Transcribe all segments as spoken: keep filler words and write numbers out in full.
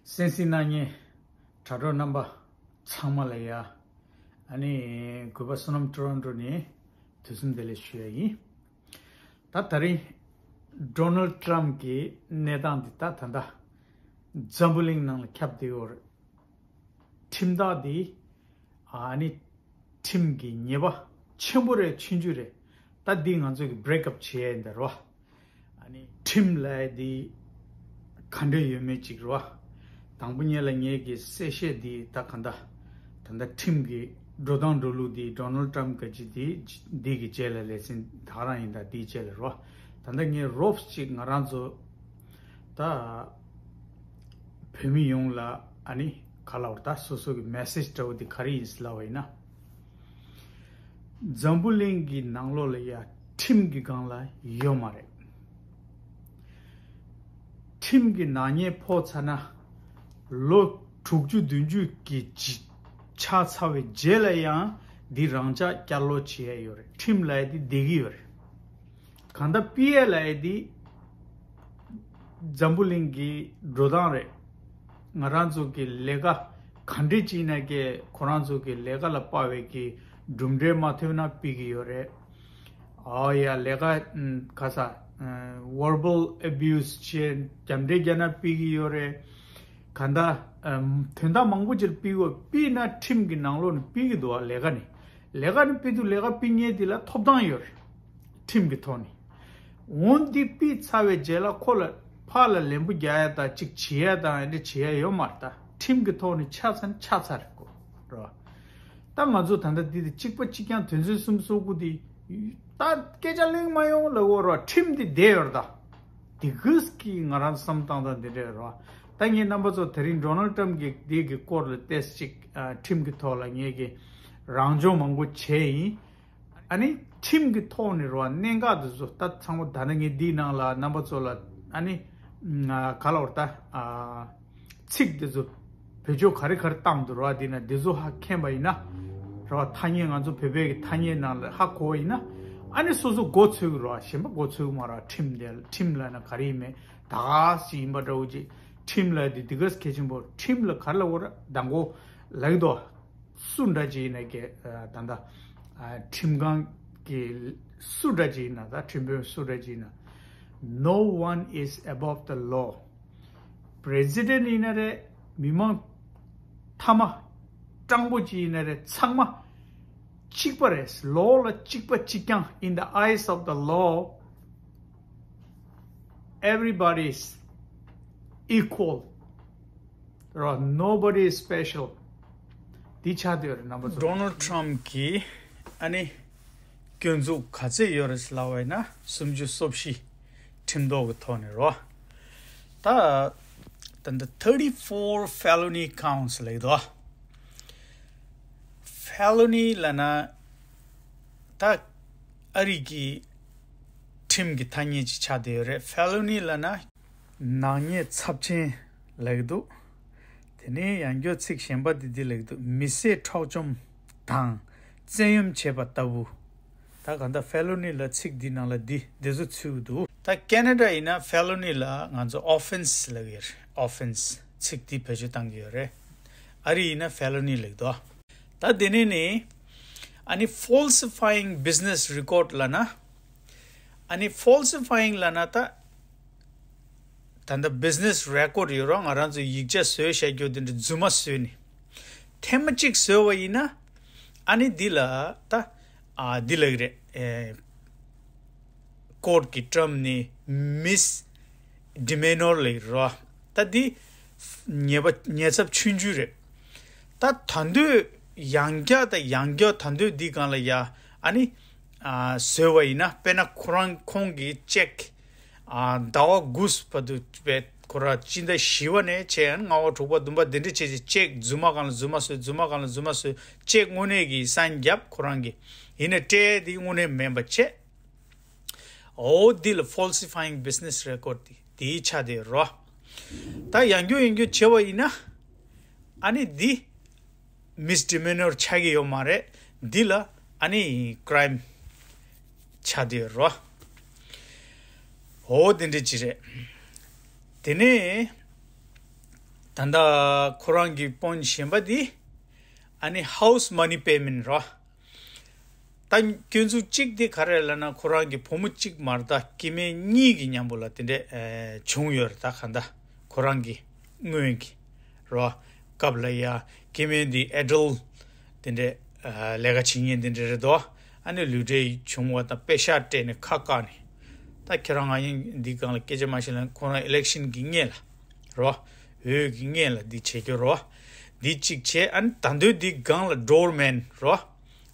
གསན་གཟིགས་གནང་མཁན་དྲ་གྲོགས་རྣམ་པ་ཚང་མ་ལ་ཡ། ཨ་ནི་གུས་པ་བསོད་ནམས་ཊོ་རོན་ཊོ་ནས་དུས་གསུམ་བདེ་ལེགས་ཞུ་ཡ་ཡིན། ད་ད་རིང་ཌོ་ནལ་ཊམ་གྱི་གནས་སྟངས་འདི་ད་ད་ལྟ་འཛམ་བུ་གླིང་ནང་ལ་ཁྱབ་བསྡད་ཡོད་རེད། ཁྲིམས་ཐག་འདི་ཨ་ནི་ཁྲིམས་ཀྱི་ཉེས་པ་ཆེན་པོ་རེད། ཆུང་ཆུང་རེད། ད་འདི་ང་ཚོ་གི་བྷི་རེག་ཨབ་བྱེད་ཡ་ཡིན་ད་རེད་བ། ཨ་ནི་ཁྲིམས་ལབ་ཡ་འདི་ག་འདྲ་ཡོད་མེད་ཅིག་རེད་བ། དང་པོ་ཉིད་ལ་ངེད་ཀྱི་གསལ་བཤད་འདི་ད་ག་འདྲ། ད་ལྟ་ཁྲིམས་ཀྱི་འགྲོ་སྟངས་འགྲོ་ལུགས་འདི་ཌོ་ནལ་ཊམ་ག་ཅི་འདི་འདི་གི་རྗེས་ལ་ལས་ཟིན་ད་ག་རང་ཡིན། ད་འདིའི་རྗེས་ལ་རེད་བ། ད་ལྟ་ངས་རོབ་ཅིག་ང་རང་ཚོ་ད་བོད་མི་ཡོངས་ལ་ཨ་ནི་ག་ལབ་རེད། ད་སོ་སོ་གི་མེ་སེ་ཇི་འདྲ་བོ་འདི་ག་རེ་ཡིན་ཟེར་ལབ་པ་ཡིན་ན། འཛམ་བུ་གླིང་གི་ནང་ལོགས་ལ་ཡ་ཁྲིམས་ཀྱི་སྒང་ལ་ཡོད་མ་རེད། ཁྲིམས་ཀྱི་ནག་ཉེས་ཕོག་ཚར་ན་ལོ་དྲུག་ཅུ་བདུན་ཅུ་གི་ཆགས་ཚར་བའི་རྗེས་ལ་ཡང་འདི་རང་འཇགས་བསྐྱར་ལོག་བྱེད་ཡ་ཡོད་རེད། ཁྲིམས་ལབ་ཡ་འདི་བསྡད་ཀྱི་ཡོད་རེད། གང་ལྟར་པི་ཨེ་ལབ་ཡ་འདི་འཛམ་བུ་གླིང་གི་འགྲོ་སྟངས་རེད། ང་རང་ཚོ་གི་ལས་ཀ་ག་འདྲས་ཅིག་ཡིན་ན་ཀྱེ་ཁོ་རང་ཚོ་གི་ལས་ཀ་ལ་དཔག་པའི་གི་གྲུབ་འབྲས་མ་ཐོན་ན་ཕུད་ཀྱི་ཡོད་རེད། ཨོ་ཡ་ལས་ཀ་ཨམ་ག་ས་ཨམ་verbal abuse བྱས་རྒྱབ་འདྲེ་རྒྱག་ན་ཕུད་ཀྱི་ཡོད་རེད། གང་ལྟར་ཨམ་དོན་དག་མང་པོ་ཅིག་ཕུད་དགོས། ཕུད་ན་ཁྲིམས་ཀྱི་ནང་ལོགས་ནས་ཕུད་ཀྱི་འདུག་བ། ལས་ཀ་ནི་ལས་ཀ་ནི་ཕུད་དུས་ལས་ཀ་ཕུད་མཁན་དེ་ལ་ཐོབ་ཐང་ཡོད་རེད། ཁྲིམས་ཀྱི་ཐོག་ནས། འོན་ཏེ་ཕུད་ཚར་བའི་རྗེས་ལ་ཁོ་ལ་ཕར་ལ་ལན་བུ་རྒྱག་ཡ་དང་གཅིག་བྱེད་ཡ་དང་ཨེ་འདྲ་བྱེད་ཡ་ཡོད་མ་རེད། ད་ཁྲིམས་ཀྱི་ཐོག་ནས་ཆགས་ཚར་ན་ཆགས་ཚར་རེད་ཀོ། རེད་བ། ད་ང་ཚོ་ད་ལྟ་འདི་དེ་གཅིག་པ་གཅིག་རྐྱང་དོན་ཚན་སུམ་ཅུ་སོ་དགུ་དེ་ད་སྐད་ཆ་གླེང་མ་ཡོང་ལབ་ཡོད་རེད་བ། ཁྲིམས་དེ་བསྡད་ཡོད་རེད་ད། དེ་གིས་ཀྱི་ང་རང་བསམ་བཏང་སྟངས་འདི་འདྲ་རེད་བ། ད་ངས་རྣམ་པ་ཚོ་དེ་རིང་ཌོ་ནལ་ཊམ་གྱི་འདི་གི་སྐོར་ལ་ཏོག་ཙམ་ཅིག་ཨ་ཁྲིམས་ཀྱི་ཐོག་ལ་ངས་ཀྱི་རང་སྦྱོང་མང་པོ་བྱས་ཡིན། ཨ་ནི་ཁྲིམས་ཀྱི་ཐོག་ནས་རེད་བ། གནད་འགག་དེ་ཚོ་ད་ཚང་མ་ད་ནི་ངས་འདིའི་ནང་ལ་རྣམ་པ་ཚོ་ལ་ཨ་ནི་ང་ག་ལབ་རེད་ད། ཨ་ཚིག་དེ་ཚོ་བེད་སྤྱོད་ག་རེ་ག་རེ་བཏང་འདུག་རེད་བ། འདི་ན་འདི་ཚོ་ཧ་མཁྱེན་པ་ཡིན་ན་རེད་བ། ཐ་སྙད་ང་ཚོ་བོད་པའི་གི་ཐ་སྙད་ནང་ལ་ཧ་གོ་བ་ཡིན་ན་ཨ་ནི་སོ་སོ་མགོ་ཚོས་གི་རེད་བ། གཞན་པ་མགོ་ཚོས་གི་མ་རེད་བ། ཁྲིམས་དེ་ཁྲིམས་ལབ་ན་ག་རེ་ཡིན་མེད་ད་ག་ཞིག་ཡིན་པ་འདྲ་བོ་ཅིག་ཁྲིམས་ལབ་དེ་འདི་ག་གལ་ཆེན་པོ། ཁྲིམས་ལ་ག་རེ་ལབ་དགོས་རེད། མདང་དགོང་ལབ་ཀྱི་འདུག་སུ་འདྲ་ཅིག་ཡིན་ན་ཀྱེ་ཨ་ད་ལྟ་ཨ་ཁྲིམས་ཁང་གི་སུ་འདྲ་ཅིག་ཡིན་ན། ད་ཁྲིམས་དཔོན་སུ་འདྲ་ཅིག་ཡིན་ན། No one is above the law. President ཡིན་ན་རེད། མི་མང་མཐའ་མ་སྤྲང་པོ་ཅིག་ཡིན་ན་རེད། ཚང་མ་གཅིག་པ་རེད། Law ལ་གཅིག་པ་གཅིག་རྐྱང་། In the eyes of the law, everybody is equal. རོ། Nobody is special. འདི་ཆགས་བསྡད་ཡོད་རེད་རྣམ་པ་ཚོ། ཌོ་ནལ་ཊམ་གྱིས་ཨ་ནི་སྐྱོན་འཛུགས་ག་ཚད་ཡོད་རེད་ལབ་པ་ཡིན་ན་སུམ་ཅུ་སོ་བཞི་ཁྲིམས་ཐོག་གི་ཐོག་ནས་རོ། ད་ད་ལྟ་thirty-four felony counts ལབ་ཀྱི་འདུག felony ལབ་ན་ད་ཨ་རི་གི་ཁྲིམས་ཀྱི་ཐ་སྙད་ཅིག་ཆགས་བསྡད་ཡོད་རེད། felony ལབ་ན་ནག་ཉེས་ཚབས་ཆེན་ལབ་ཀྱི་འདུག་དེ་ནས་ཡང་བསྐྱར་ཚིག་གཞན་པ་འདི་འདི་ལབ་ཀྱི་འདུག་མི་བསད་འཕྲོག་བཅོམ་དང་བཙན་གཡེམ་བྱས་པ་ལྟ་བུ། ད་གང་ལྟར་felony ལ་ཚིག་འདི་ནང་ལ་འདི་འདི་ཚོ་ཚུད་ཀྱི་འདུག་ད་ཁེ་ན་ཌ་ཡིན་ན་felony ལ་ང་ཚོ་offence ལབ་ཀྱི་ཡོད་རེད། offence ཚིག་འདི་བེད་སྤྱོད་བཏང་གི་ཡོད་རེད། ཨ་རི་ཡིན་ན་felony ལབ་ཀྱི་འདུག་ད་དེ་ནས་ནི་ཨ་ནི་falsifying business record ལབ་ན། ཨ་ནི་falsifying ལབ་ན་ད་ད་ལྟ་business record ཡོད་རེད། ང་རང་ཚོ་ཡིག་ཆ་བཟོས་བཞག་རྒྱུ་དེ་འདྲ་རྫུན་མ་བཟོས་ནས་ཐེངས་མ་གཅིག་བཟོས་པ་ཡིན་ན་ཨ་ནི་འདི་ལ་ད་ཨ་འདི་ལབ་ཀྱི་རེད། ཨེ་court གི་term ནི་misdemeanor ལབ་ཀྱི་རེད། ད་འདི་ཉེས་པ་ཉེས་ཚབས་ཆུང་ཆུང་རེད། ད་ད་འདོད་ཡང་བསྐྱར་ད་ཡང་བསྐྱར་ད་འདོད་འདི་སྒང་ལ་ཡ་ཨ་ནི་ཨ་བཟོས་པ་ཡིན་ན། དཔེར་ན་ཁོ་རང་ཁོང་གི་cheque ཨ་ཟླ་བ་དགུ་བར་དུ་བས་ཁོ་རང་སྤྱི་ཟླ་བཞི་པ་ནས་བྱས་ཡང་ལྔ་པ་དྲུག་པ་བདུན་པ་འདི་འདྲ་བྱས་བྱས་cheque རྫུན་མ་སྒང་ལ་རྫུན་མ་བཟོས། རྫུན་མ་སྒང་ལ་རྫུན་མ་བཟོས། cheque་དངོས་གནས་ཀྱི་སན་བརྒྱབ་ཁོ་རང་གི་ཡིན་ན་སྤྲད་དེ་དངོས་གནས་མིན་པ་བྱས། འོ་འདི་ལ་falsifying business record འདི་འདི་ཆགས་བསྡད་རོ། ད་ཡང་བསྐྱར་ཡང་བསྐྱར་བྱས་པ་ཡིན་ན་ཨ་ནི་འདི་misdemeanor ཆགས་ཀྱི་ཡོད་མ་རེད། འདི་ལ་ཨ་ནི་crime ཆགས་བསྡད་རོ། འོ་དེ་འདྲ་ཅིག་རེད། དེ་ནས་ ད་ལྟ་ཁོ་རང་གི་པོན་གཞན་པ་འདི་ཨ་ནི་house money payment རོ། ད་སྐྱོན་འཛུགས་གཅིག་འདི་ག་རེ་ལབ་ན་ཁོ་རང་གི་བུ་མོ་གཅིག་མར་ད་སྐྱེ་དམན་གཉིས་ཀྱི་མཉམ་པོ་ལ་དེ་འདྲས་ཨེ་བྱུང་ཡོད་རེད། ད་ག་ད་ཁོ་རང་གི་སྔོན་གྱི་རོ་སྐབས་ལ་ཡ་སྐྱེ་དམན་འདི་adult དེ་འདྲས་ཨ་ལས་ཀ་བྱེད་མཁན་དེ་འདྲ་རེད་དོ། ཨ་ནི་ལུས་འབྲེལ་བྱུང་བ་དང་པེ་ཤག་སྤྲད་ནས་ཁ་བཀག་ནས། ད་ཁྱེད་རང་ང་ཡིན་འདི་སྒང་ལ་སྐད་ཆ་མ་བཤད་ལ་ཁོ་རང་election གི་སྔོན་ལ་རོ། འོས་ཀྱི་སྔོན་ལ་འདི་བྱེད་རྒྱུ་རོ། འདི་གཅིག་བྱས། ཨ་ནི་ད་འདོད་འདི་སྒང་ལ་doorman རོ།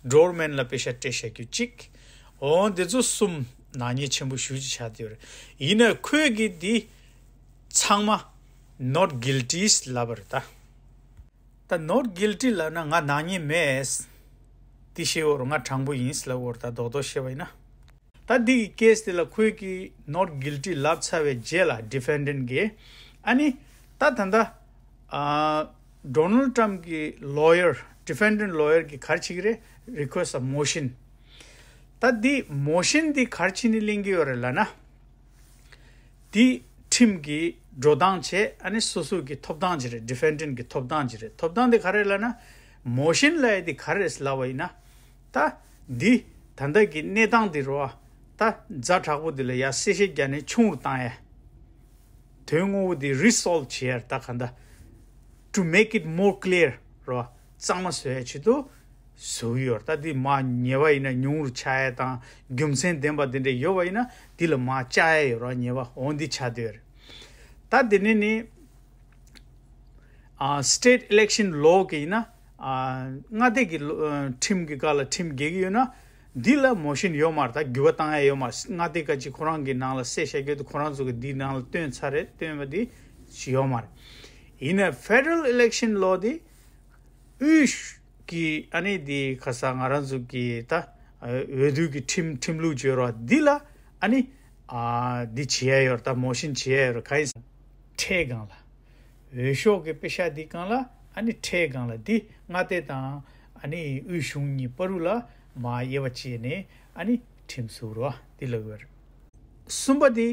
doorman ལ་པེ་ཤག་སྤྲད་བཞག་རྒྱུ་གཅིག་འོ་འདི་ཚོ་གསུམ་ནག་ཉེས་ཆེན་པོ་ཞེ་ཅིག་ཆགས་བསྡད་ཡོད་རེད། ཡིན་ན་ཁོས་ཀྱི་འདི་ཚང་མ་not guilty ལབ་པ་རེད་ད། ད་not guilty ལབ་ན་ང་ནག་ཉེས་མེད། དེ་བཤད་འོར་ང་དྲང་པོ་ཡིན་ལབ་འོར་ད་རྡོག་རྡོག་བཤད་པ་ཡིན་ན། ད་འདི་གི་case དེ་ལ་ཁོས་ཀྱི་not guilty ལབ་ཚར་བའི་རྗེས་ལ་defendant གིས་ཨ་ནི་ད་ད་ད་ཨ་Donald Trump གི་lawyer defendant lawyer གི་ག་རེ་བྱེད་ཀྱི་རེད། Request a motion ད་འདི་motion འདི་ག་རེ་བྱས་ནས་ལེན་གྱི་ཡོད་རེད་ལབ་ན། དེ་ཁྲིམས་ཀྱི་འགྲོ་སྟངས་བྱས། ཨ་ནི་སོ་སོ་གི་ཐོབ་ཐང་ཅིག་རེད། defendant གི་ཐོབ་ཐང་ཅིག་རེད། ཐོབ་ཐང་དེ་ག་རེ་ལབ་ན། motion ལབ་ཡ་དེ་ག་རེ་རེད་ལབ་པ་ཡིན་ན། ད་འདི་ད་ལྟ་གི་གནས་སྟངས་དེ་རོ། ད་ཛ་དྲག་པོ་དེ་ལ་ཡ་གསལ་བཤད་རྒྱག་ནས་ཆུང་རུ་བཏང་ཡ། དོན་དངོས་པོ་དེ་resolve བྱེད་ཡ་ད་ག་འདྲ། to make it more clear རོ། གཙང་མ་བཟོ་ཡ་ཆེད་དུ་བཟོ་གི་ཡོད། ད་འདི་མ་ཉེས་པ་ཡིན་ན་ཉུང་རུ་ཆགས་ཡ་དང་རྒྱུ་མཚན་ལྡན་པ་དེ་འདྲ་ཡོད་པ་ཡིན་ན་འདི་ལ་མ་བཅག་ཡ་ཡོད་རོ། ཉེས་པ་འོ་འདི་ཆགས་བསྡད་ཡོད་རེད། ད་དེ་ནས་ནི་ཨ་state election law གི་ཡིན་ན་ཨ་མངའ་སྡེ་གི་ལོ་ཨ་ཁྲིམས་ཀྱི་སྒང་ལ་ཁྲིམས་འགལ་གི་ཡོད་ན་འདི་ལ་motion ཡོད་མ་རེད། ད་འགྱུར་བ་བཏང་ཡ་ཡོད་མ་རེད། མངའ་སྡེ་ཁག་ཅིག་ཁོ་རང་གི་ནང་ལ་གསལ་བཤད་རྒྱུ་དེ་ཁོ་རང་ཚོ་གི་འདིའི་ནང་ལ་བཏོན་ཚར་རེད། བཏོན་པ་འདི་ཡོད་མ་རེད། ཡིན་ན་federal election law དེ་དབུས་ཀྱི་ཨ་ནི་དེ་ཁ་ས་ང་རང་ཚོ་གི་ད་འོས་བསྡུ་གི་ཁྲིམས་ཁྲིམས་ལུགས་བརྗོད་རོགས་འདི་ལ་ཨ་ནི་ཨ་འདི་བྱེད་ཡ་ཡོད་རེད། ད་motion བྱེད་ཡ་ཡོད་རེད། གང་ཡིན་ཟེར་ན་ཁྲལ་སྒང་ལ་འོས་ཤོག་གི་པེ་ཤག་འདི་སྒང་ལ་ཨ་ནི་ཁྲལ་སྒང་ལ་འདི་མངའ་སྡེ་དང་ཨ་ནི་དབུས་གཞུང་གཉིས་བར་ལ་མ་དབྱེ་བ་བྱས་ནས་ཨ་ནི་ཁྲིམས་བཟོ་རོགས་འདི་ལ་ཡོད་རེད། གསུམ་པ་དེ་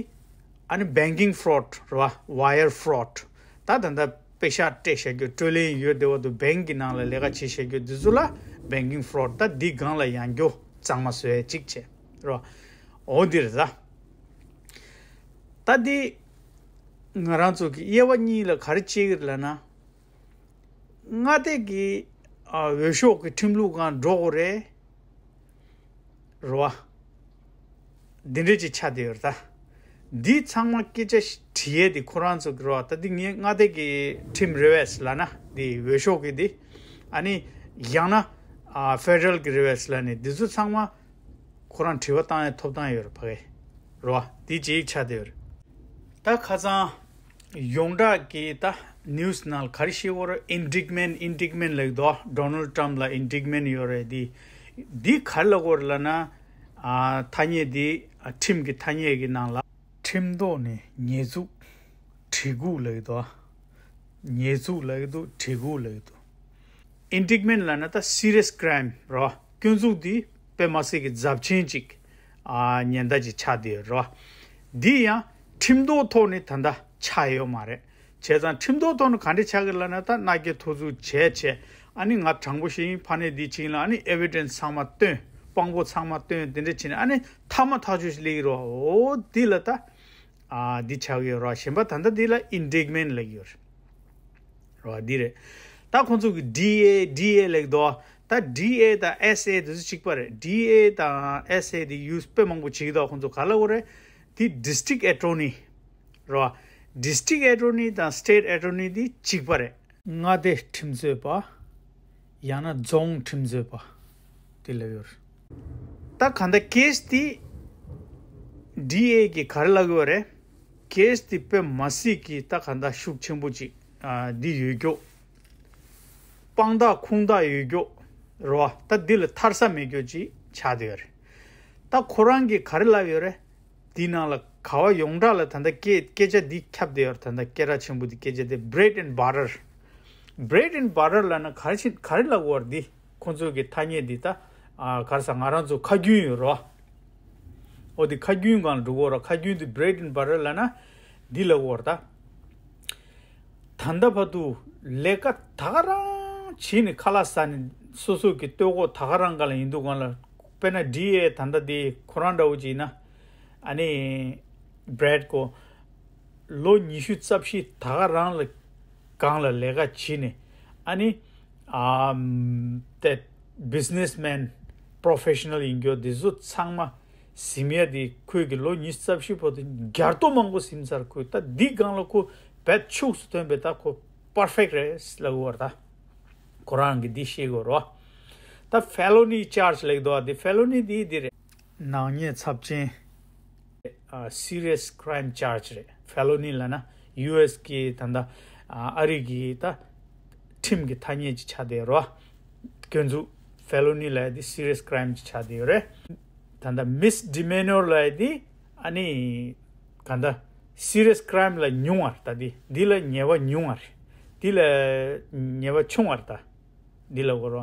ཨ་ནི་banking fraud རེད་བ། wire fraud ད་ད་ལྟ་པེ་ཤག་སྤྲད་བཞག་རྒྱུ་སྤྲོད་ལེན་ཡོད་བདེ་བ་དུ་bank གི་ནང་ལ་ལས་ཀ་བྱེད་བཞག་རྒྱུ་འདི་ཚོ་ལ་banking fraud ད་འདི་སྒང་ལ་ཡང་རྒྱུ་གཙང་མ་བཟོ་ཡ་གཅིག་བྱས་རེད་བ། འོ་འདི་རེད་ད། ད་འདི་ང་རང་ཚོ་གི་དབྱེ་བ་གཉིས་ལ་ག་རེ་བྱེད་ཀྱི་རེད་ལབ་ན། མངའ་སྡེ་གི་ཨ་འོས་ཤོག་གི་ཁྲིམས་ལུགས་སྒང་འགྲོ་དགོས་རེད། རེད་བ། འདི་འདྲས་ཅིག་ཆགས་བསྡད་ཡོད་རེད་ད། འདི་ཚང་མ་སྐད་ཆ་དྲི་ཡས་དེ་ཁོ་རང་ཚོ་གི་རེད་བ། ད་འདི་ངས་མངའ་སྡེ་གི་ཁྲིམས་རེད་བས་ལབ་ན་འདི་འོས་ཤོག་གི་འདི། ཨ་ནི་ཡང་ན་ཨ་federal གི་རེད་བས་ལབ་ནས་འདི་ཚོ་ཚང་མ་ཁོ་རང་དྲི་བ་བཏང་ཡས་ཐོབ་ཐང་ཡོད་རེད་ཕ་གི། རེད་བ། འདི་ཅིག་ཆགས་བསྡད་ཡོད་རེད། ད་ཁ་སང་ཡོངས་གྲགས་ཀྱི་ད་news ནང་ལ་ག་རེ་བཤད་ཡོད་རེད། indictment indictment ལབ་དོ། Donald Trump ལ་indictment ཡོད་རེད། འདི་འདི་ག་རེ་ལབ་ཡོད་རེད་ལབ་ན། ཨ་ཐ་སྙད་འདི་ཨ་ཁྲིམས་ཀྱི་ཐ་སྙད་ཀྱི་ནང་ལ་ཁྲིམས་ཐོག་ནས་ཉེས་འཛུགས་གྲོས་འགོ་ལབ་དོ། ཉེས་འཛུགས་ལབ་དོ། གྲོས་འགོ་ལབ་དོ། indictment ལབ་ན་ད་serious crime རོ། སྐྱོན་འཛུགས་འདི་དཔེ་མ་སྲིད་ཀྱི་ཚབས་ཆེན་ཅིག་ཨ་ཉེན་བརྡ་ཅིག་ཆགས་བསྡད་ཡོད་རོ། འདི་ཡང་ཁྲིམས་ཐོག་ཐོག་ནས་ད་ལྟ་ཆགས་ཡོད་མ་རེད། བྱས་ཙང་ཁྲིམས་ཐོག་ཐོག་ནས་ག་འདྲས་ཆགས་ཀྱི་ལབ་ན། ད་མནའ་སྐྱེལ་ཐོ་འཛུགས་བྱས་བྱས་ཨ་ནི་ང་དྲང་པོ་ཞིག་ཡིན་ཕ་ནས་འདི་ཕྱིན་ལ་ཨ་ནི་evidence ཚང་མ་བཏོན། དཔང་པོ་ཚང་མ་བཏོན། དེ་འདྲས་བྱས་ནས་ཨ་ནི་ཐ་མ་ཐག་ཆོད་ཞིག་སླེབས་ཀྱི་རོ། འོ་འདི་ལ་ད་ཨ་འདི་ཆགས་ཀྱི་ཡོད་རོ། གཞན་པ་ད་ལྟ་འདི་ལ་indictment ལབ་ཀྱི་ཡོད་རེད། རེད་བ། འདི་རེད། ད་ཁོང་ཚོ་གི་ཌི་ཨེ་ཌི་ཨེ་ལབ་ཀྱི་འདུག་ད་ཌི་ཨེ་དང་ཨེས་ཨེ་དེ་ཚོ་གཅིག་པ་རེད། ཌི་ཨེ་དང་ཨེས་ཨེ་དེ་ཡུ་སི་དཔེ་མང་པོ་བྱེད་ཀྱི་འདུག་ཁོང་ཚོ་ག་ལབ་དགོས་རེད། དེ་district attorney རེད་བ། district attorney དང་state attorney དེ་གཅིག་པ་རེད། མངའ་སྡེ་ཁྲིམས་རྩོད་པ། ཡང་ན་རྫོང་ཁྲིམས་རྩོད་པ། དེ་ལབ་ཡོད་རེད། ད་ག་འདྲ་case དེ་ཌི་ཨེ་གིས་ག་རེ་ལབ་ཀྱི་ཡོད་རེད། case དེ་དཔེ་མ་སྲིད་ཀྱི་ད་ག་འདྲ་ཤུགས་ཆེན་པོ་ཅིག་ཨ་འདི་ཡོད་རྒྱུ། དཔང་རྟགས་ཁུངས་དག་ཡོད་རྒྱུ་རེད་བ། ད་འདི་ལ་ཐར་ས་མེད་རྒྱུ་ཅིག་ཆགས་བསྡད་ཡོད་རེད། ད་ཁོ་རང་གིས་ག་རེ་ལབ་ཡོད་རེད། འདི་ནང་ལ་ག་བ་ཡོངས་གྲགས་ལ་ད་ལྟ་སྐད་སྐད་ཆ་འདི་ཁྱབ་བསྡད་ཡོད་རེད། ད་ལྟ་སྐད་གྲགས་ཆེན་པོ་འདི་སྐད་ཆ་དེ་bread and butter། bread and butter ལབ་ན་ག་རེ་ཆེ་ག་རེ་ལབ་དགོས་རེད། འདི་ཁོང་ཚོ་གི་ཐ་སྙད་འདི་ད་ཨ་ག་རེ་ཟ་ང་རང་ཚོ་ཁ་རྒྱུན་ཡོད་རེད་བ། འོ་འདི་ཁ་རྒྱུན་སྒང་ལ་འགྲོ་གི་ཡོད་རེད། ཁ་རྒྱུན་འདི་bread and butter ལབ་ན་འདི་ལབ་དགོས་རེད་ད། ད་ལྟ་བར་དུ་ལས་ཀ་ད་ག་རང་བྱས་ནས་ཁ་ལག་ཟ་ནས་སོ་སོ་གི་ལྟོ་གོས་ད་ག་རང་ག་ལ་ཡིན་འདུག་གང་ལ། དཔེར་ན་ཌི་ཨེ་ད་ལྟ་དེ་ཁོ་རང་འདྲ་བོ་ཅིག་ཡིན་ན། ཨ་ནི་བྷྲེད་ཀོ་ལོ་ཉི་ཤུ་རྩ་བཞི་ད་ག་རང་ལ་སྒང་ལ་ལས་ཀ་བྱས་ནས། ཨ་ནི་ཨམ་དེ་བི་ཛི་ནེ་སི་མེན་པོ་རོ་ཕེ་ཤ་ནལ་ཡིན་རྒྱུ་དེ་ཚོ་ཚང་མ་ཟིན་ཡ་དེ། ཁོས་ཀྱི་ལོ་ཉི་ཤུ་རྩ་བཞི་བར་དུ་རྒྱ་སྟོབས་མང་པོ་ཟིན་ཚར། ཁོས་ད་འདི་སྒང་ལ་ཁོ་བེད་ཕྱུགས་སུ་ཐོན་པའི་ད་ཁོ་པར་ཕེག་རེད་ལབ་དགོས་རེད། ད་ཁོ་རང་གི་འདི་ཤེས་དགོས་རེད། ད་ཕེ་ལོ་ནི་ཅར་ཇི་ལབ་འདུག་ཨ། འདི་ཕེ་ལོ་ནི་འདི་འདི་རེད། ནག་ཉེས་ཚབས་ཆེན། ཨ། སི་རི་ཡས་ཁི་རའིམ་ཅར་ཇི་རེད། ཕེ་ལོ་ནི་ལབ་ན་ཡུ་ཨེས་གི་ད་ལྟ་ཨ་རི་གི་ད་ཁྲིམས་ཀྱི་ཐ་སྙད་ཅིག་ཆགས་བསྡད་རེད། སྐྱོན་འཛུགས་ཕེ་ལོ་ནི་ལབ་ཡ་དེ་སི་རི་ཡས་ཁི་རའིམ་ཅིག་ཆགས་བསྡད་ཡོད་རེད། ད་ལྟ་མིས་ཌི་མི་ནོར་ལབ་ཡ་དེ་ཨ་ནི་ག་ད་སི་རི་ཡས་ཁི་རའིམ་ལས་ཉུང་བ་རེད། ད་འདི་འདི་ལས་ཉེས་པ་ཉུང་བ་རེད། འདི་ལས་ཉེས་པ་ཆུང་བ་རེད། ད་འདི་ལ་གོ་རོ།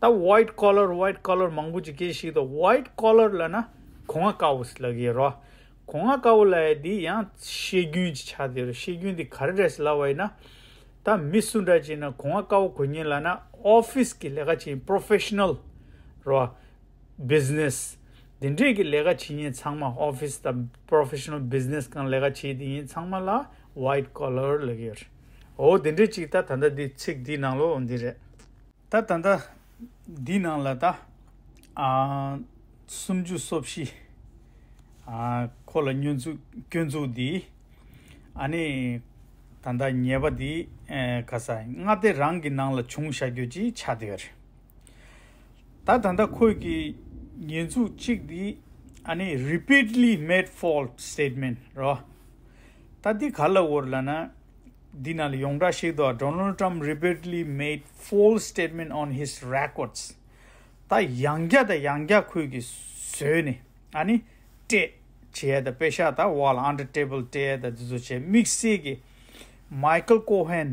ད་ཝའིཊ་ཀོ་ལར་ཝའིཊ་ཀོ་ལར་མང་པོ་ཅིག་སྐད་ཤིག་ད་ཝའིཊ་ཀོ་ལར་ལབ་ན་གོང་ཁ་དཀར་པོ་ལབ་ཀྱི་རོ། གོང་ཁ་དཀར་པོ་ལབ་ཡ་འདི་ཡང་བཤད་རྒྱུན་ཅིག་ཆགས་བསྡད་རེད། བཤད་རྒྱུན་འདི་ག་རེ་རེད་ལབ་པ་ཡིན་ན། ད་མི་སུ་འདྲ་ཅིག་ན་གོང་ཁ་དཀར་པོ་གོན་མཁན་ལབ་ན་ཨོ་ཕིས་ཀྱི་ལས་ཀ་བྱེད་པོ་རོ་ཕེ་ཤ་ནལ་རོ། བི་ཛི་ནེ་སི་དེ་འདྲས་ཀྱི་ལས་ཀ་བྱེད་མཁན་ཚང་མ། ཨོ་ཕིས་དང་པོ་རོ་ཕེ་ཤ་ནལ་བི་ཛི་ནེ་སི་སྒང་ལས་ཀ་བྱེད་དེ་མཁན་ཚང་མ་ལ་ཝའིཊ་ཀོ་ལར་ལབ་ཀྱི་ཡོད་རེད། འོ་དེ་འདྲས་ཅིག་ད་ད་ལྟ་འདི་ཚིག་འདི་ནང་ལོགས་འདི་རེད། ད་ད་ལྟ་འདི་ནང་ལ་ད་ཨ་སུམ་ཅུ་སོ་བཞི་ཨ་ཁོ་ལ་སྐྱོན་འཛུགས་སྐྱོན་འཛུགས་འདི་ཨ་ནི་ད་ལྟ་ཉེས་པ་འདི་ཨེ་ག་ས་མངའ་སྡེ་རང་གི་ནང་ལ་བྱུང་བཞག་རྒྱུ་ཅིག་ཆགས་བསྡད་ཡོད་རེད། ད་ད་ལྟ་ཁོས་ཀྱི་ཉེས་འཛུགས་གཅིག་འདི་ཨ་ནི་repeatedly made false statement རོ། ད་འདི་ག་ལ་འོར་ལབ་ན། འདི་ནང་ལ་ཡོངས་གྲགས་ཤིག་འདུག Donald Trump repeatedly made false statement on his records. ད་ཡང་བསྐྱར་དང་ཡང་བསྐྱར་ཁོས་ཀྱི་བཟོས་ནས་ཨ་ནི་སྤྲད་བྱས་ད་པེ་ཤག་ད་འོག་ལ་under table སྤྲད་ད་འདི་ཚོ་བྱས། དམིགས་བསལ་གྱི་Michael Cohen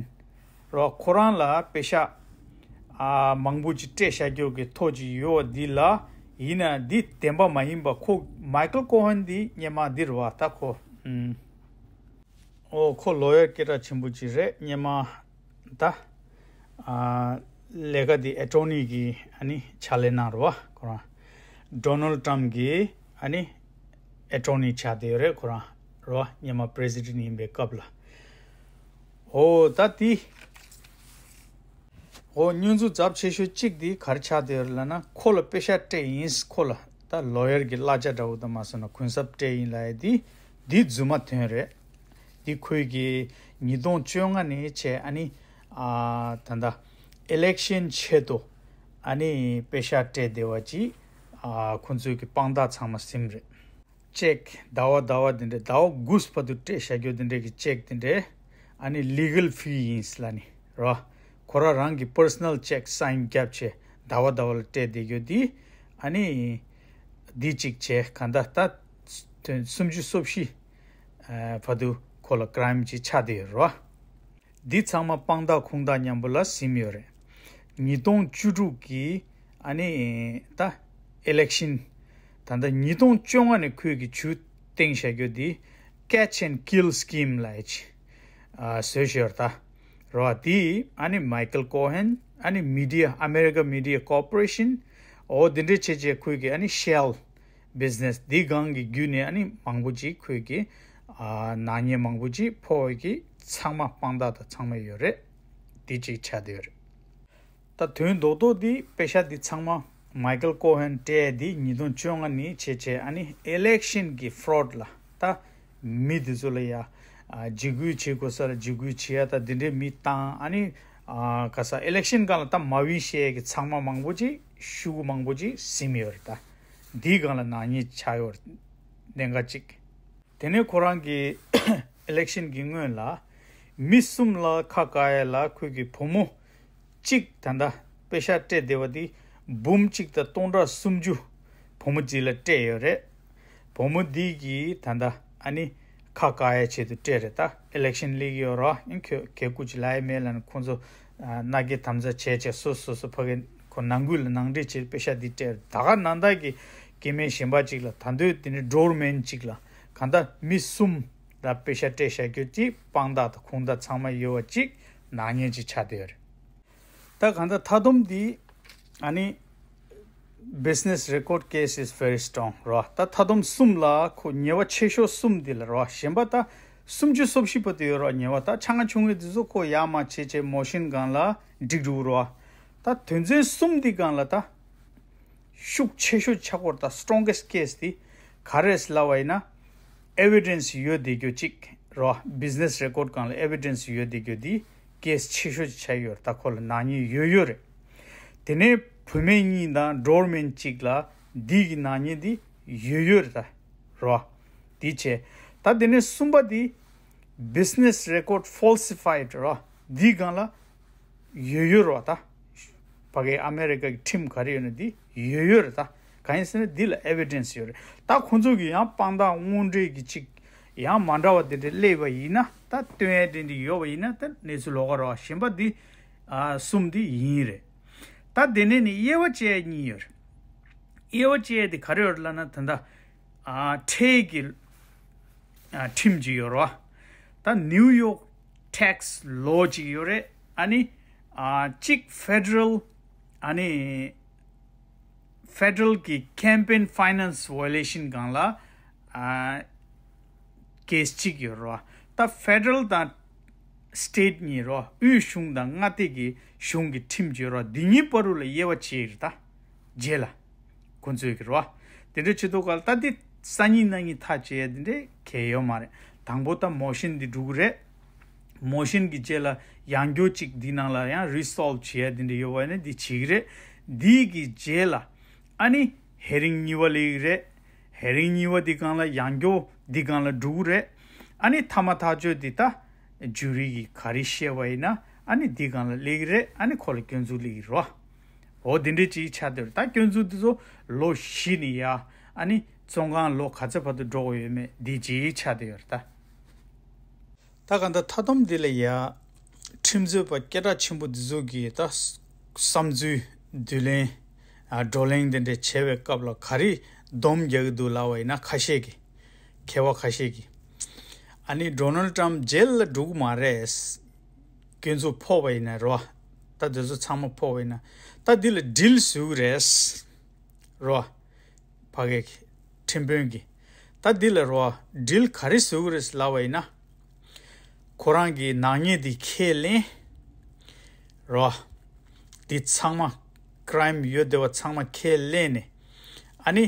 རོ། ཁོ་རང་ལ་པེ་ཤག་ཨ་མང་པོ་ཅིག་སྤྲད་བཞག་རྒྱུ་གི་ཐོ་ཅིག་ཡོད་པ་འདི་ལ། ཡིན་ན་འདི་བདེན་པ་མ་ཡིན་པ། ཁོ་Michael Cohen འདི་སྔོན་མ་འདི་རེད་བ། ད་ཁོ་ཨུམ། ཨོ་ཁོ་ལོ་ཡར་སྐད་གྲགས་ཆེན་པོ་ཅིག་རེད། སྔོན་མ་ད་ཨ་ལས་ཀ་འདི་ཨེ་ཊོར་ནི་གི་ཨ་ནི་ཕྱག་ལས་གནང་རེད་བ། ཁོ་རང་Donald Trump གི་ཨ་ནི་ཨེ་ཊོར་ནི་ཆགས་བསྡད་ཡོད་རེད། ཁོ་རང་རེད་བ། སྔོན་མ་པི་རེ་སི་ཌེན་ཊི་ཡིན་པའི་སྐབས་ལ། ཨོ་ད་འདི་ཨོ་སྐྱོན་འཛུགས་ཚབས་ཆེ་ཤོས་གཅིག་འདི་ག་རེ་ཆགས་བསྡད་ཡོད་རེད་ལབ་ན། ཁོ་ལ་པེ་ཤག་སྤྲད་ཡིན། ཁོ་ལ་ད་ལོ་ཡར་གྱི་གླ་ཆ་འདྲ་བོ་དང་མ་སོང་ན་གུན་གསབ་སྤྲད་ཡིན་ལབ་ཡ་འདི་འདི་རྫུན་མ་ཐོན་རེད། འདི་ཁོས་ཀྱི་ཉིས་སྟོང་བཅོ་ལྔ་ནས་བྱས་ཨ་ནི་ཨ་ད་ལྟ་ཨི་ལེག་ཤན་ཆེད་དུ་ཨ་ནི་པེ་ཤག་སྤྲད་བསྡད་པ་ཅིག་ཨ་ཁོ་ཚོས་ཀྱི་དཔང་རྟགས་ཚང་མ་ཟིན་རེད། ཅེག་ཟླ་བ་ཟླ་བ་འདི་འདྲ་ཟླ་བ་དགུ་བར་དུ་སྤྲད་བཞག་རྒྱུ་འདི་འདྲ་གི་ཅེག་འདི་འདྲ་ཨ་ནི་ལི་གལ་ཕི་ཡིན་ལབ་ནི་རོ། ཁོ་རང་རང་གི་པར་སོ་ནལ་ཅེག་སའིན་བརྒྱབ་བྱས་ཟླ་བ་ཟླ་བ་ལ་སྤྲད་བསྡད་རྒྱུ་འདི་ཨ་ནི་འདི་གཅིག་བྱས། གང་ལྟར་ད་སུམ་ཅུ་སོ་བཞི་བར་དུ་ཁོ་ལ་ཀ་རའིམ་ཅིག་ཆགས་བསྡད་ཡོད་རེད་བ། འདི་ཚང་མ་དཔང་རྟགས་ཁུངས་དག་མཉམ་པོ་ལ་ཟིན་ཡོད་རེད། ཉིས་སྟོང་བཅུ་དྲུག་གི་ཨ་ནི་ད་ཨི་ལེག་ཤན། ད་ལྟ་ཉིས་སྟོང་བཅོ་ལྔ་ནས་ཁོས་ཀྱི་ཇུས་བཏིང་བཞག་རྒྱུ་འདི་Catch and Kill Scheme ལབ་ཡ་ཅིག་ཨ་བཟོས་ཡོད་རེད། ད་རེད་བ། འདི་ཨ་ནི་མའི་ཀལ་ཀོ་ཧན། ཨ་ནི་མི་ཌི་ཡ་ཨ་མེ་རི་ཀ་མི་ཌི་ཡ་ཀོར་པོ་རེ་ཤན། འོ་འདི་འདྲ་བྱས་བྱས་ཁོས་ཀྱི་ཨ་ནི་ཤེལ་བི་ཛི་ནེ་སི་འདི་སྒང་གི་བརྒྱུད་ནས་ཨ་ནི་མང་པོ་ཅིག་ཁོས་ཀྱི་ཨ་ནག་ཉེས་མང་པོ་ཅིག་ཕོག་ཡོད་ཀྱི་ཚང་མ་དཔང་རྟགས་དང་ཚང་མ་ཡོད་རེད། འདི་གཅིག་ཆགས་བསྡད་ཡོད་རེད། ད་དོན་རྡོག་རྡོག་འདི་པེ་ཤག་འདི་ཚང་མ་མའི་ཀལ་ཀོ་ཧན་སྤྲད་འདི་ཉིས་སྟོང་བཅོ་ལྔ་ནས་བྱས་བྱས་ཨ་ནི་ཨི་ལེག་ཤན་གྱི་ཕོ་རོཌ་ལ་ད་མི་འདི་ཚོ་ལ་ཡ་ཨ་འཇིགས་སྐུལ་བྱེད་དགོས་ས་ལ་འཇིགས་སྐུལ་བྱེད་ཡ་ད་འདི་འདྲའི་མི་བཏང་། ཨ་ནི་ཨ་ག་ས་ཨི་ལེག་ཤན་སྒང་ལ་ད་མ་ཝིན་བཤད་ཡ་གི་ཚང་མ་མང་པོ་ཅིག་ཤུ་གུ་མང་པོ་ཅིག་ཟིན་ཡོད་རེད། ད་འདིའི་སྒང་ལ་ནག་ཉེས་ཆགས་ཡོད་རེད། གནད་འགག་ཅིག་དེ་ནས་ཁོ་རང་གི་ཨི་ལེག་ཤན་གྱི་སྔོན་ལ་མི་གསུམ་ལ་ཁ་བཀག་ཡ་ལ་ཁོས་ཀྱི་བུ་མོ་གཅིག་ད་ལྟ་པེ་ཤག་སྤྲད་བསྡད་པ་འདི་འབུམ་གཅིག་དང་སྟོང་ཕྲག་སུམ་ཅུ་བུ་མོ་གཅིག་ལ་སྤྲད་ཡོད་རེད། བུ་མོ་འདི་གིས་ད་ལྟ་ཨ་ནི་ཁ་བཀག་ཡ་ཆེད་དུ་སྤྲད་རེད། ད་ཨི་ལེག་ཤན་སླེབས་ཀྱི་ཡོད་རེད། ཨིན་ཁྱོད་གད་སྐུ་ཅིག་ལབ་ཡ་མེད་ལབ་ནས་ཁོང་ཚོ་ཨ་མནའ་སྐྱེལ་དམ་བཅའ་བྱས་བྱས་སོ་སོ་སོ་ཕ་གི་ཁོ་ནང་ཁུལ་ལ་ནང་འདྲེན་བྱས་པེ་ཤག་འདི་སྤྲད། ད་ག་ནང་བདག་གི་སྐྱེ་དམན་གཞན་པ་ཅིག་ལ། ད་འདོད་དེ་ནི་ཌོར་མན་ཅིག་ལ། གང་ལྟར་མི་གསུམ་ ད་པེ་ཤ་སྤྲད་བཞག་རྒྱུ་གཅིག། དཔང་རྟགས་དང་ཁུངས་དག་ཚང་མ་ཡོད་པ་གཅིག་ནག་ཉེས་གཅིག་ཆགས་བསྡད་ཡོད་རེད། ད་གང་ལྟར་མཐའ་སྡོམ་འདི་ཨ་ནི་Business record case is very strong རོ། ད་མཐའ་སྡོམ་གསུམ་ལ་ཁོ་ཉེས་པ་ཆེ་ཤོས་གསུམ་འདི་ལ་རོ། གཞན་པ་ད་སུམ་ཅུ་སོ་བཞི་བར་དུ་ཡོད་རོ། ཉེས་པ་ད་ཆ་ང་ཆུང་ངུ་འདི་ཚོ་ཁོ་ཡར་མར་བྱས་བྱས་མོ་ཤན་སྒང་ལ་འགྲིག་འགྲོ་རོ། ད་དོན་ཚན་གསུམ་འདི་སྒང་ལ་ད་ཤུགས་ཆེ་ཤོས་ཆགས་སྐོར་ད་strongest case འདི་ག་རེ་ལབ་པ་ཡིན་ན། evidence ཡོད་བསྡད་རྒྱུ་གཅིག་རོ། Business record སྒང་ལ་evidence ཡོད་བསྡད་རྒྱུ་འདི་case ཆེ་ཤོས་ཆགས་ཡོད་རེད། ད་ཁོ་ལ་ནག་ཉེས་ཡོད་ཡོད་རེད། དེ་ནས་བུད་མེད་གཉིས་དང་འབྲོག་མི་གཅིག་ལ་འདི་གི་ནག་ཉེས་འདི་ཡོད་ཡོད་རེད་ད་རོ། འདི་བྱས། ད་དེ་ནས་གསུམ་པ་འདི་Business record falsified རོ། འདི་སྒང་ལ་ཡོད་ཡོད་རོ། ད་ཕ་གི་ཨ་མེ་རི་ཀ་གི་ཁྲིམས་ག་རེ་ཡོད་ན་འདི་ཡོད་ཡོད་རེད། ད་གང་ཡིན་ཟེར་ན་འདི་ལ་evidence ཡོད་རེད། ད་ཁོང་ཚོ་གི་ཡང་དཔང་རྟགས་དངོས་འབྲེལ་གྱི་གཅིག་ཡང་མ་འདྲ་བ་དེ་འདྲ་སླེབས་པ་ཡིན་ན། ད་སྟོན་ཡ་དེ་འདྲ་ཡོད་པ་ཡིན་ན་ད་གནས་ཚུལ་ལོགས་ཀ་རོ། གཞན་པ་འདི་ཨ་གསུམ་འདི་ཡིན་རེད། ད་དེ་ནས་ནི་དབྱེ་བ་བཅད་ཡ་གཉིས་ཡོད་རེད། དབྱེ་བ་བཅད་ཡ་དེ་ག་རེ་ཡོད་རེད་ལབ་ན། ད་ལྟ་ཨ་ཁྲལ་གྱི་ཨ་ཁྲིམས་ཅིག་ཡོད་རེད་བ། ད་New York tax law ཅིག་ཡོད་རེད། ཨ་ནི་ཨ་གཅིག་federal ཨ་ནི་federal གི་campaign finance violation སྒང་ལ་ཨ་case གཅིག་ཡོད་རེད་བ། ད་federal དང་state གཉིས་རེད་བ། དབུས་གཞུང་དང་མངའ་སྡེ་གི་གཞུང་གི་ཁྲིམས་ཡོད་རེད་བ། འདི་གཉིས་བར་དུ་ལ་དབྱེ་བ་ཕྱེ་ཡི་རེད་ད། རྗེས་ལ་ཁོང་ཚོས་གི་རེད་བ། དེ་འདྲ་བྱེད་དུས་སྐབས་ལ་ད་འདི་སང་ཉིན་གནངས་ཉིན་ཐག་བཅད་ཡ་དེ་འདྲ་གང་ཡང་ཡོད་མ་རེད། དང་པོ་ད་མོ་ཤན་འདི་འགྲོ་གི་རེད། མོ་ཤན་གྱི་རྗེས་ལ་ཡང་བསྐྱར་གཅིག་འདི་ནང་ལ་ཡང་resolve བྱེད་ཡ་དེ་འདྲ་ཡོད་པ་ཡིན་ན་འདི་བྱེད་ཀྱི་རེད། འདི་གི་རྗེས་ལ་ཨ་ནི་hearing གཉིས་པ་སླེབས་ཀྱི་རེད། hearing གཉིས་པ་འདི་སྒང་ལ་ཡང་བསྐྱར་འདི་སྒང་ལ་འགྲོ་གི་རེད། ཨ་ནི་མཐའ་མ་ཐག་གཅོད་འདི་ད་jury གིས་ག་རེ་བཤད་པ་ཡིན་ན་ཨ་ནི་འདི་སྒང་ལ་སླེབས་ཀྱི་རེད། ཨ་ནི་ཁོ་ལ་སྐྱོན་འཛུགས་སླེབས་ཀྱི་རེད་བ། འོ་དེ་འདྲའི་ཅིག་ཆགས་བསྡད་རེད། ད་སྐྱོན་འཛུགས་འདི་ཚོ་ལོ་བཞི་ནས་ཡར་ཨ་ནི་བཙོན་ཁང་ལོ་ག་ཚོད་བར་དུ་འགྲོ་དགོས་ཡོད་མེད་འདི་ཅིག་ཆགས་བསྡད་ཡོད་རེད་ད། ད་ག་འདི་མཐའ་སྡོམ་འདི་ལ་ཡ་ཁྲིམས་རྩོད་པ་སྐད་གྲགས་ཆེན་པོ་འདི་ཚོ་གིས་ད་བསམ་ཚུལ་བསྡུ་ལེན་ཨ་བགྲོ་གླེང་དེ་འདྲ་བྱེད་པའི་སྐབས་ལ་ག་རེ་སྡོམ་རྒྱག་གི་འདུག་ལབ་པ་ཡིན་ན། ཁ་ཤས་ཀྱིས་མཁས་པ་ཁ་ཤས་ཀྱིས་ཨ་ནི་Donald Trump ཇེལ་ལ་འགྲོ་གི་མ་རེད། སྐྱོན་འཛུགས་ཕོག་པ་ཡིན་ན་རོ། ད་དེ་ཚོ་ཚང་མ་ཕོག་པ་ཡིན་ན་ད་འདི་ལ་deal བཟོ་གི་རེད་རོ། ཕ་གི་ཁྲིམས་དཔོན་གྱིས་ད་འདི་ལ་རོ་deal ག་རེ་བཟོ་གི་རེད་ལབ་པ་ཡིན་ན། ཁོ་རང་གི་ནག་ཉེས་འདི་ཁས་ལེན་རོ། འདི་ཚང་མ་crime ཡོད་བསྡད་པ་ཚང་མ་ཁས་ལེན་ནས་ཨ་ནི་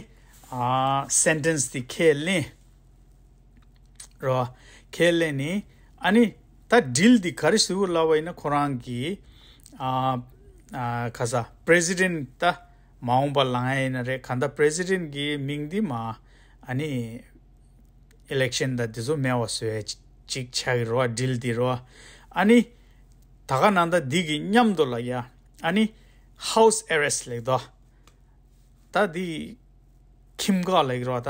ཨ་sentence འདི་ཁས་ལེན་རོ། ཁས་ལེན་ནས་ཨ་ནི་ད་deal འདི་ག་རེ་བཟོ་གི་ལབ་པ་ཡིན་ན། ཁོ་རང་གི་ཨ་ཨ་ག་ས་president ད་མ་འོངས་པ་ལངས་ཡ་ཡིན་ན་རེད། གང་ལྟར་president གི་མིང་འདི་མ་ཨ་ནི་election ད་འདི་ཚོ་མེད་པ་བཟོ་ཡ་ཅིག་ཆགས་ཀྱི་རེད་བ། deal འདི་རེད་བ། ཨ་ནི་ད་ག་ནང་ད་འདི་གི་མཉམ་དུ་ལ་ཡ་ཨ་ནི་house arrest ལབ་དོ། ད་འདི་ཁྱིམ་བཀག་ལབ་ཀྱི་རེད་བ། ད་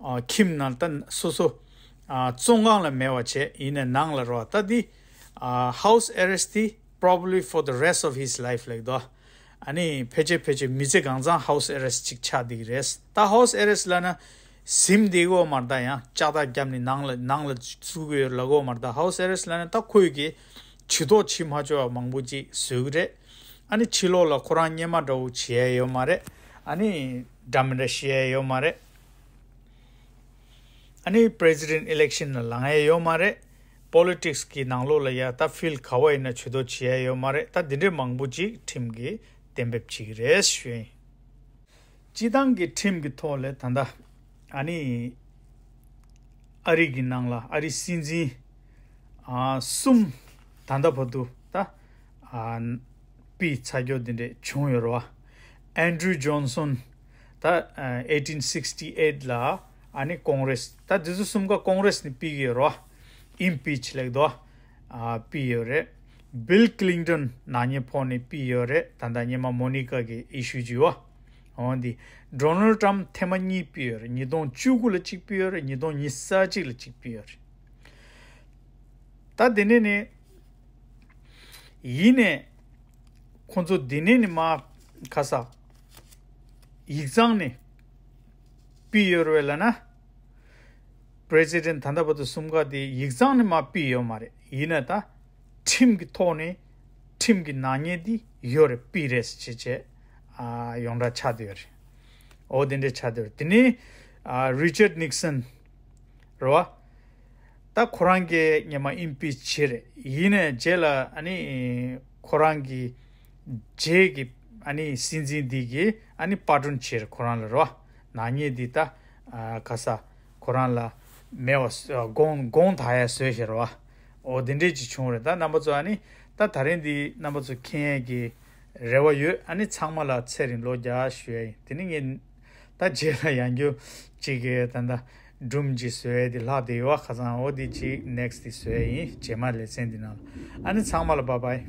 ཨ་ཁྱིམ་ནང་ད་སོ་སོ་ཨ་བཙོན་ཁང་ལ་མེད་པ་བྱས། ཡིན་ནའི་ནང་ལ་རེད་བ། ད་འདི་ཨ་house arrest འདི་probably for the rest of his life ལབ་ཀྱི་འདུག་ཨ་ནི་ཕལ་ཆེར་ཕལ་ཆེར་མི་ཚེ་གང་ཚང་house arrest ཅིག་ཆགས་བསྡད་ཀྱི་རེད། ད་house arrest ལབ་ན་ཟིན་བསྡད་ཀྱི་ཡོད་མ་རེད། ད་ཡང་ལྕགས་ཐག་བརྒྱབ་ནས་ནང་ལ་ནང་ལ་བཙུགས་ཀྱི་ཡོད་ལབ་ཀྱི་ཡོད་མ་རེད། ད་house arrest ལབ་ན་ད་ཁོས་ཀྱིས་བྱི་དོར་བྱེད་མ་ཆོག་པ་མང་པོ་ཅིག་བཟོས་ཀྱི་རེད། ཨ་ནི་ཕྱི་ལོགས་ལ་ཁོ་རང་སྔོན་མ་འདྲ་བོ་བྱེད་ཡ་ཡོད་མ་རེད། ཨ་ནི་འདྲ་མི་འདྲ་བཤད་ཡ་ཡོད་མ་རེད། ཨ་ནི་president election ལ་ལངས་ཡ་ཡོད་མ་རེད། Politics གི་ནང་ལོགས་ལ་ཡ་ད་field ག་བ་ཡིན་ན་བྱེད་དོ་བྱེད་ཡ་ཡོད་མ་རེད། ད་འདི་འདྲའི་མང་པོ་ཅིག་ཁྲིམས་ཀྱིས་གཏན་འབེབས་བྱེད་ཀྱི་རེད་ཞུ་ཡིན། སྤྱི་བཏང་གི་ཁྲིམས་ཀྱི་ཐོག་ལ་ད་ལྟ་ཨ་ནི་ཨ་རི་གི་ནང་ལ་ཨ་རི་སྲིད་འཛིན་ཨ་གསུམ་ད་ལྟ་བར་དུ་ད་ཨ་ཕུད་ཚར་རྒྱུ་འདི་འདྲས་བྱུང་ཡོད་རེད་བ། Andrew Johnson ད་ཨ་eighteen sixty eight ལ་ཨ་ནི་Congress ད་འདི་ཚོ་གསུམ་ཀ་Congress ནས་ཕུད་ཀྱི་ཡོད་རེད་བ། Impeach ལབ་ཀྱི་འདུག་བ། ཨ་ཕུད་ཡོད་རེད། Bill Clinton ནག་ཉེས་ཕོག་ནས་ཕུད་ཡོད་རེད། ད་ལྟ་སྔོན་མ་Monica གི་issue ཅིག་ཡོད་བ། འོ་འདི་Donald Trump ཐེངས་མ་གཉིས་ཕུད་ཡོད་རེད། ཉིས་སྟོང་བཅུ་དགུ་ལ་གཅིག་ཕུད་ཡོད་རེད། ཉིས་སྟོང་ཉི་ཤུ་རྩ་གཅིག་ལ་གཅིག་ཕུད་ཡོད་རེད། ད་དེ་ནས་ནི་ཡིན་ནས་ཁོང་ཚོ་དེ་ནས་ནི་མ་ག་ས་ཡིག་ཚང་ནས་ཕུད་ཡོད་རེད་ལབ་ན། President ད་ལྟ་བར་དུ་གསུམ་ཀ་དེ་ཡིག་ཚང་ནས་མར་ཕུད་ཡོད་མ་རེད། ཡིན་ན་ད་ཁྲིམས་ཀྱི་ཐོག་ནས་ཁྲིམས་ཀྱི་ནག་ཉེས་དེ་ཡོད་རེད། ཕུད་རེད་ཟེར་བྱས་བྱས་ཨ་ཡོངས་གྲགས་ཆགས་བསྡད་ཡོད་རེད། འོ་དེ་འདྲས་ཆགས་བསྡད་ཡོད་རེད། དེ་ནས་ཨ་Richard Nixon རེད་བ། ད་ཁོ་རང་གིས་སྔོན་མ་impeach་བྱས་རེད། ཡིན་ནའི་རྗེས་ལ་ཨ་ནི་ཁོ་རང་གི་རྗེས་ཀྱི་ཨ་ནི་སྲིད་འཛིན་འདི་གིས་ཨ་ནི་པར་སྐྲུན་བྱས་རེད། ཁོ་རང་ལ་རེད་བ། ནག་ཉེས་འདི་ད་ཨ་ག་ས་ཁོ་རང་ལ་མེད་པ་བཟོ་དགོངས་དགོངས་དག་ཡ་བཟོས་བྱས་རེད་བ། འོ་དེ་འདྲས་ཅིག་བྱུང་རེད། ད་རྣམ་པ་ཚོ་ཨ་ནི་ད་ད་རིང་འདི་རྣམ་པ་ཚོ་མཁྱེན་ཡས་ཀྱི་རེ་བ་ཡོད། ཨ་ནི་ཚང་མ་ལ་ཚེ་རིང་ལོ་བརྒྱ་ཞུ་ཡ་ཡིན། དེ་ནི་ངས་ད་རྗེས་ལ་ཡང་བསྐྱར་ཅིག་གི་ད་ད་སྒྲུང་ཅིག་བཟོ་ཡ་དེ་ལྷག་བསྡད་ཡོད་བ། ཁ་སང་འོ་དེ་ཅིག་next་དེ་བཟོ་ཡ་ཡིན། རྗེས་མ་ལེ་ཚན་འདི་ནང་ལ། ཨ་ནི་ཚང་མ་ལ་bye bye།